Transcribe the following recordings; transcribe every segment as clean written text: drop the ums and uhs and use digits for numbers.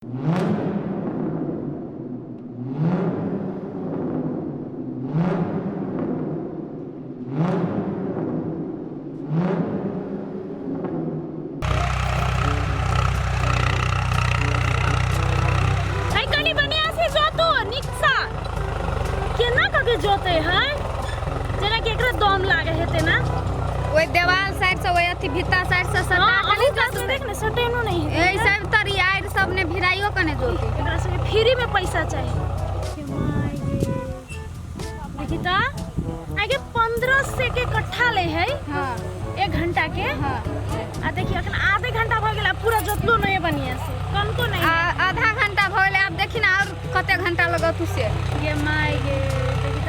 है कनी बढ़िया से जोतो नीक सँ। केना कऽ के जोते है, जेना कि एकरा दम लागे हेतै ना। ओहि देवाल साइड से, ओहि अथी भित्ता साइड से सटा हाँ, के अहू कात में देख ने, सटेनो नहीं हेतै। एहि सब तर आड़ि सब ने भिराइयो के ने जोते। एकरा सबके फ्री में पैसा चाही। के माय गे, देखी त आगे 1500 के कट्ठा ले है। 1 घंटा के। आ देखी, अखन आधे घंटा भ गेल आ पूरा जोतलो नहीं बढ़िया से, कनको नहीं। आ आधा घंटा भऽ गेलै, आब देखी ने आओर कते घंटा लगत से। गे my गे, देखी त।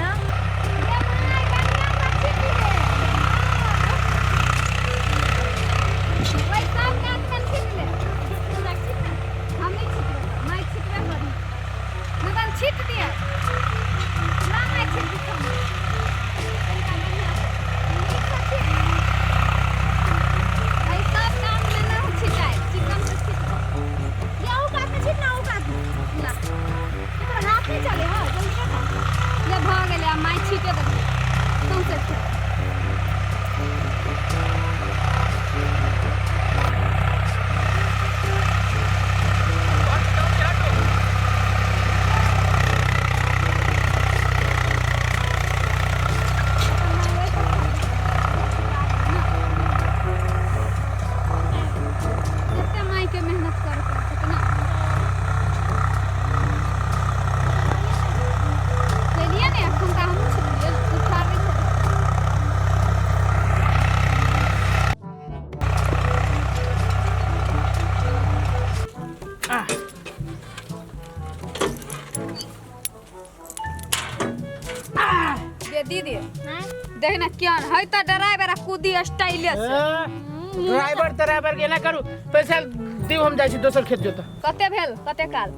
छीट दिया ना, मैं छीट दी। सब काम में ना छिटाए, चिकन से छीट। ये अहू कात में छीट ना, अहू कात में ना। एकर हाथ नहीं चले। हां, जल्दी कर। ले, भऽ गेलै, आब माय छीटे देबै सौंसे खेत। कते माय के मेहनत करे पड़ै छै ना। चलिए ने, एखन तऽ हमहूँ छिटलियै ने, तू फाड़ै छौ। गे दीदी, देख ना केहन है तऽ ड्राइवर आ कूदी स्टाइले से। ड्राइवर ड्राइवर के ना करू, पैसा दिउ, हम जाइ छी दोसर खेत जोतऽ। कते भेल, कते काल?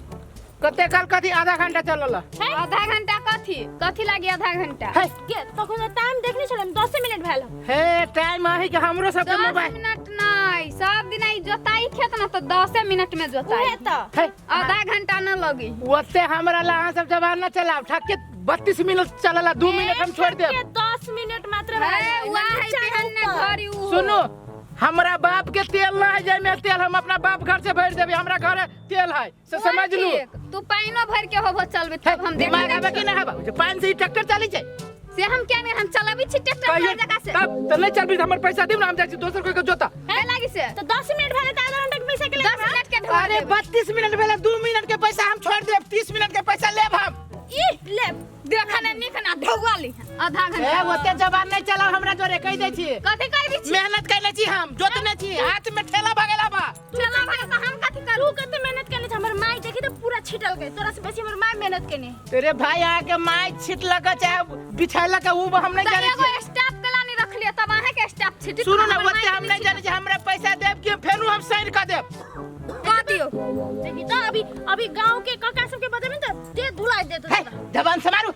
कते काल कथी, आधा घंटा चलल। आधा घंटा कथी कथी लागी आधा घंटा? हे। गे, तखन टाइम देखने छलै, 10 मिनट भेल। हे, टाइम अही के हमरो सबके 10 मोबाइल मिनट नहीं, सब दिन ई जोताई खेत ना तऽ 10 मिनट में जोताई। उहे तऽ। हे। आधा घंटा न लगी। ओते हमरा ला अहाँ सब जबान न चलाब, ठके 32 मिनट चलला, 2 मिनट हम छोड़ देब। 10 मिनट मात्र हे भेल। वहाँ है नीचा तेहन ने ऊपर। घड़ी उ। सुनू, हमरा बाप के तेल ना है, जाहिमे तेल हम अपना बाप घर से भरि देबै, हमरा घर तेल है से समझ लू। ठीक, तू पानिओ भर के होबो चलबे हे, तब हम दिमाग देख आबे कि ना आबे जे पानि से ई ट्रैक्टर चलै छै? से हम क्या नहीं, हम चलाबी छी ट्रैक्टर कहियो हर जगह से। तब तऽ नहि चलबी तऽ हमर पैसा दिउ ने, हम जाइ छी दोसर कोई के जोता। है लागी से। तऽ 10 मिनट भेलै तऽ आधा घंटा के पैसा के 10 मिनट के ढोआ अरे देबै। 32 मिनट भेलै, 2 मिनट के पैसा हम छोड़ देब, 30 मिनट के पैसा लेब हम। ई ले। देख ने, नीक ना ढौआ ली आधा ए घंटा। ओते जबान नहीं चलाओ हमरा जोरे, कहि दै छी। कथी कहि दै छी? मेहनत कैले छी हम, जोतने छी, हाथ में ठेला भगेला बा। चला भाई तऽ हम कथी करू? तू कते मेहनत केने छ, हमर माय देखी तऽ पूरा छिटल गई, तोरा से बेसी हमर माय मेहनत केने। तेरे भाई अहाँ के माय छिटलक चाहे बिछैलक, उ हम नहीं तऽ जानै एगो छियै। स्टाफ के लानी रखलियै तब अहाँ के स्टाफ छिटी। सुनू ने, ओते हम नहीं जानै छियै, हमरा पैसा देब कि फेरू हम साइन कऽ देब? कह दियौ। देखी तऽ, अभी अभी गांव के काका सबके बतेबी तऽ दे धुलाई देत। हे, जबान समारू,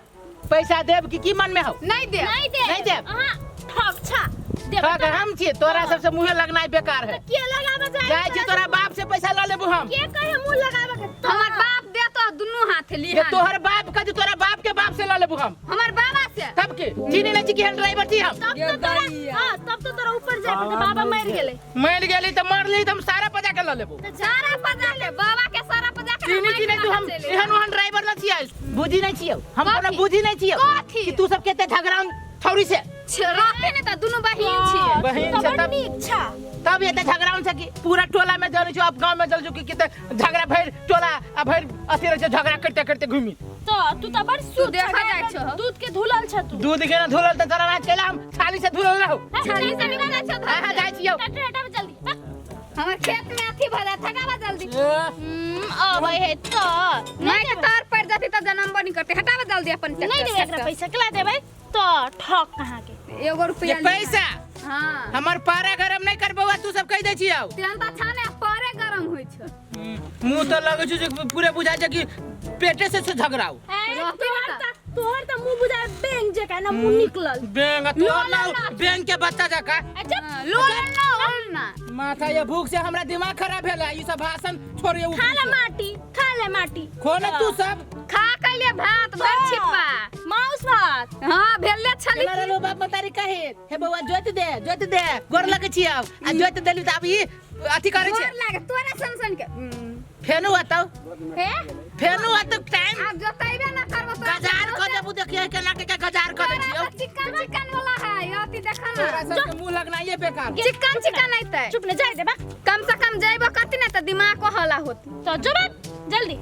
पैसा देब कि की मन में हो? नहीं देब। नहीं दे। नहीं देब। अहाँ ठग छा, देब। ठग हम छियै? तोरा सबसे मुँहे लगनाइ बेकार है। के लगाबे जाय? जाइ छी, तोरा बाप से पैसा लऽ लेबू हम। के कहे मुंह लगाबे के तोरा? हमर बाप दे तो दुनू हाथ ली। ये तोहर बाप का, तोरा बाप के बाप से लऽ लेबू हम। हमर बाबा से। तब के चीनी नहीं छी कि ड्राइवर छी हम। तब तो तोरा, हां, तब तो तोरा ऊपर जाय पड़तै, बाबा मर गेलै। मर गेली तऽ मरली तऽ हम सारा पजा के लऽ लेबू। तऽ सारा पजा के, बाबा के सारा पजा के। चीनी छी नहीं तू, हम एहन ओहन ड्राइवर न छियै, बुझी नहीं छियौ हम कोनो। कथी? बुझी नहीं छियौ कथी? कि तू सब केते झगड़ाउन छौरी से। रहते ने तऽ दुनू बहिन छियै। बहिन तू छै तऽ बड़ तब नीक छा। तब एते झगड़ाउन छै कि पूरा टोला में जनै छौ, अब गांव में जल छौ कि केते झगड़ा भरि टोला आ भरि अथी रहै छै, झगड़ा करते करते घूमी। तो तू तऽ बड़ शुद्ध देखा छा, जाइ छौ। दूध के धुलल छ तू। दूध के ना धुलल तऽ तोरा राज कैला हम थाली से धुलल रहू। छाली से निकलै छौ। हाँ हाँ, जाइ छियौ। ट्रैक्टर हटाबे जल्दी, बक। हमर खेत में अथी भऽ जायत, हटाबा जल्दी। अबै है तऽ माय के तार पड़ जाती तऽ जनमबो नहीं करते। हटाबा जल्दी अपन नहीं ट्रैक्टर। देबै एकरा पैसा, केला देबै तऽ? ठक कहाँ के। एगो रुपया ये पैसा। हाँ। हमर पारा गरम नहीं कर बौआ, तू सब कहि दै छियौ। तेहन तऽ छाने परे गरम होइ छै। मुंह तऽ लगै छै जे पूरे बुझाइ छै कि पेटे से झगड़ाउ। ए, रहतै तोहर ने। तऽ तोहर त मुंह बुझाय बैंक जेका ना मुंह निकलल। बैंक तोहर ना बैंक के बच्चा जका। अच्छा। लोल ना ओल ना। माथा ये भूख से हमरा दिमाग खराब भेला, ई सब भाषण छोड़िए। खा ले माटी, खा ले माटी। खो ना तू सब। खा कैले भात भर छिपा। मांस भात। हां भेले छली। केना रहलो बाप मतारी कहे हे बौआ जोत दे, जोत दे, गोर लगे छी आब आ जोत देली त आब ई अथी करै छै। गोर लागे तोरा सन सन के। फेनु आतौ। हे? फेनु आतौ टाइम। आब जोतैबे ना करबो तोरा। गजार क देबू, देखिए केना के गजार क दै छियौ। चिकन चिकन वाला है अथी देखा ना। तोरा सब के मुंह लगनाइए बेकार। चिकन चिकन अइतै। चुप ने जाय दे बा। कम से कम जइबो कति ना त दिमाग को हला होत। तो जो बा जल्दी।